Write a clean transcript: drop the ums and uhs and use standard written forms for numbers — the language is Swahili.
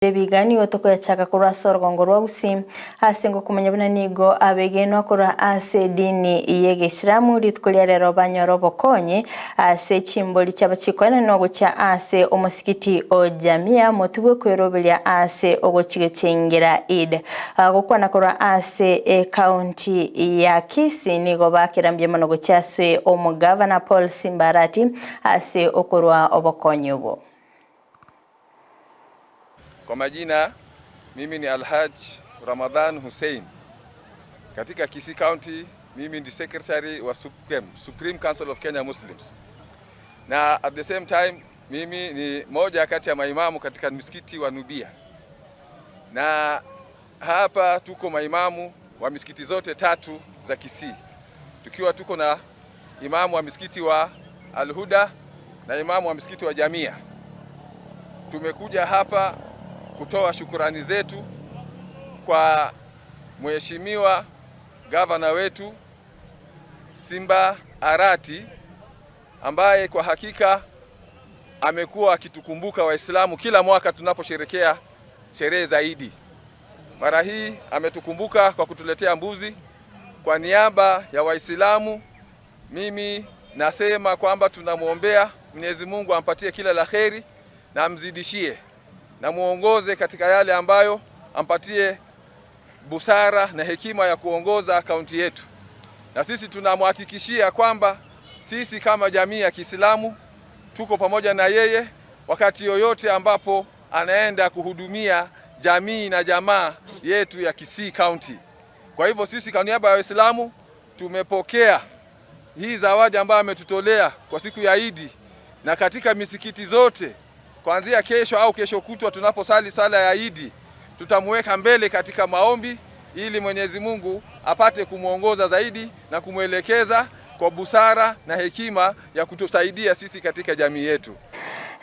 Ebiga nigo tokoyachaka korwa ase orogongo rwa Gusii ase ngokomanya buna nigo abegenwa korwa ase edini y'Egeisilamu rituko ria rero banyore obokonyi ase chimbori chiabo chikoenanwa gochia ase omosigiti o Jamia motwe bw'ekweroberia ase ogochigechengera Eid. Gokwana korwa ase ecounty ya Kisii nigo bakera mbuya mono gochia ase omogavana Paul Simba Arati ase okorwa obokonyi obwo. Kwa majina mimi ni Alhaj Ramadhan Hussein. Katika Kisii County mimi ndi secretary wa Supreme, Supreme Council of Kenya Muslims, na at the same time mimi ni moja kati ya maimamu katika msikiti wa Nubia, na hapa tuko maimamu wa misikiti zote tatu za Kisii, tukiwa tuko na imamu wa misikiti wa Al-Huda na imamu wa msikiti wa Jamia. Tumekuja hapa kutoa shukurani zetu kwa Mheshimiwa gavana wetu Simba Arati ambaye kwa hakika amekuwa akitukumbuka Waislamu kila mwaka tunaposherekea sherehe za Idi. Mara hii ametukumbuka kwa kutuletea mbuzi. Kwa niaba ya Waislamu, mimi nasema kwamba tunamwombea Mwenyezi Mungu ampatie kila la kheri na amzidishie na muongoze katika yale ambayo ampatie busara na hekima ya kuongoza kaunti yetu. Na sisi tunamhakikishia kwamba sisi kama jamii ya Kiislamu tuko pamoja na yeye wakati yoyote ambapo anaenda kuhudumia jamii na jamaa yetu ya Kisii County. Kwa hivyo sisi kwa niaba ya Waislamu tumepokea hii zawadi ambayo ametutolea kwa siku ya Idi, na katika misikiti zote kuanzia kesho au kesho kutwa tunaposali sala ya Idi tutamweka mbele katika maombi ili Mwenyezi Mungu apate kumwongoza zaidi na kumwelekeza kwa busara na hekima ya kutusaidia sisi katika jamii yetu.